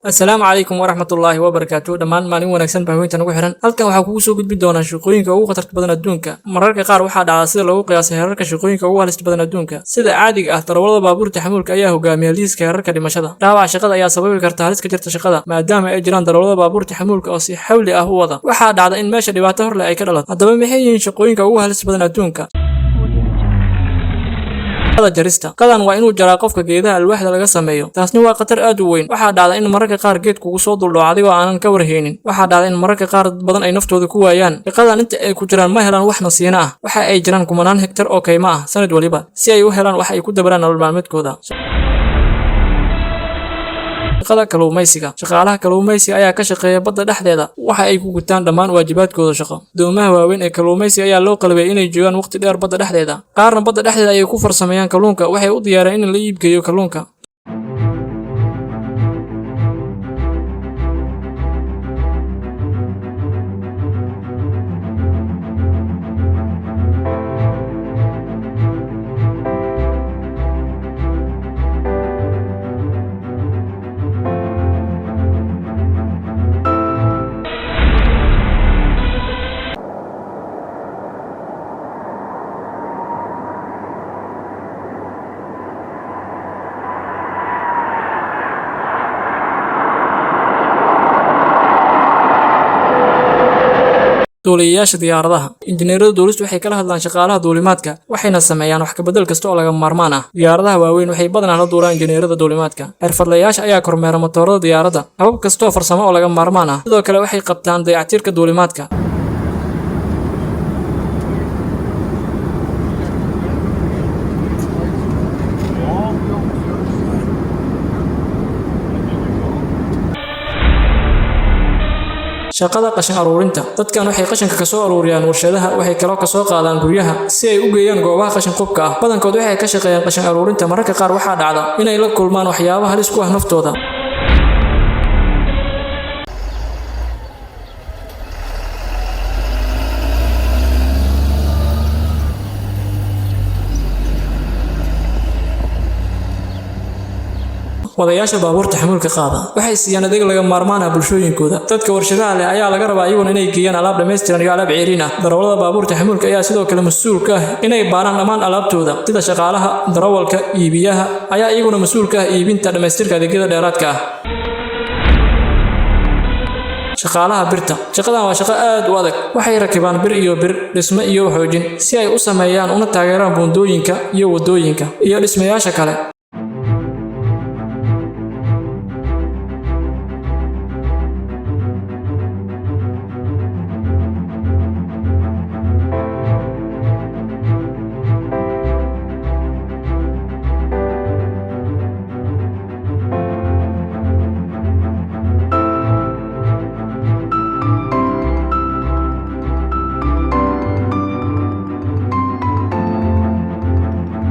Asalaamu calaykum waraxmatullaahi wabarakaatu. Dhammaan maalin wanaagsan baa haweentan ugu xiran. Halkan waxaa kugu soo gudbin doonaa shaqooyinka ugu khatarta badan adduunka. Mararka qaar waxaa dhacda sida lagu qiyaasay heerarka shaqooyinka ugu halista badan adduunka. Sida caadiga ah, darawallada baabuurta xamuulka ayaa hogaamiya liiska heerarka dhimashada. Dhaawaca shaqada ayaa sababi karta halis ka jirta shaqada, maadaama ay jiraan darawallada baabuurta xamuulka oo si xawli ah u wada. Waxaa dhacda in meesha dhibaato horleh ay ka dhalato. Haddaba, maxay yihiin shaqooyinka ugu halista badan adduunka? Jarista qadan waa inuu jaraa qofka geedaha alwaaxda laga sameeyo. Taasni waa khatar aad u weyn. Waxaa dhacda in mararka qaar geed kugu soo duldhaco adigoo aanan ka warhaynin. Waxaa dhacda in mararka qaar dad badan ay naftooda ku waayaan shaqadan. Inta ay ku jiraan ma helaan wax nasiino ah. Waxa ay jiraan kumanaan hektar oo kaymo ah sanad waliba si ay u helaan wax ay ku dabaraan nolol maalmeedkooda. Shaqada kalluumaysiga. Shaqaalaha kalluumaysiga ayaa ka shaqeeya badda dhexdeeda. Waxa ay ku gutaan dhammaan waajibaadkooda shaqo. Doomaha waaweyn ee kalluumaysiga ayaa loo qalabay inay joogaan waqti dheer badda dhexdeeda. Qaarna badda dhexdeeda ayay ku farsameeyaan kalluunka. Waxay u diyaareen in la iibgeeyo kalluunka. Duuliyayaasha diyaaradaha. Injineerada duulistu waxay kala hadlaan shaqaalaha duulimaadka, waxayna sameeyaan wax kabedel kasta oo laga maarmaan ah. Diyaaradaha waaweyn waxay badanaa la duulaan injineerada duulimaadka. Xirfadlayaasha ayaa kormeera matoorada diyaaradda, habab kastoo farsamo oo laga maarmaan ah. Sidoo kale waxay qabtaan dayactirka duulimaadka. Shaqada qashin aruurinta. Dadkan waxay qashinka kasoo aruuriyaan warshadaha. Waxay kaloo kasoo qaadaan guryaha si ay u geeyaan goobaha qashin qubka ah. Badankood waxay ka shaqeeyaan qashin aruurinta. Mararka qaar waxaa dhacda inay la kulmaan waxyaabo halis ku ah naftooda. Wadayaasha baabuurta xamuulka qaada waxay siiyaan adeeg laga maarmaan ah bulshooyinkooda. Dadka warshadaha leh ayaa laga rabaa iyaguna inay geeyaan alaab dhammaystiran iyo alaab ceeriin ah. Darawallada baabuurta xamuulka ayaa sidoo kale mas-uul ka ah inay baaraan dhammaan alaabtooda. Sida shaqaalaha, darawalka, iibiyaha ayaa iyaguna mas-uul ka ah iibinta dhammaystirka adeegyada dheeraadka ah. Shaqaalaha birta. Shaqadan waa shaqo aad u adag. Waxay rakibaan bir iyo bir dhisme iyo xoojin si ay u sameeyaan una taageeraan buundooyinka iyo wadooyinka iyo dhismayaasha kale.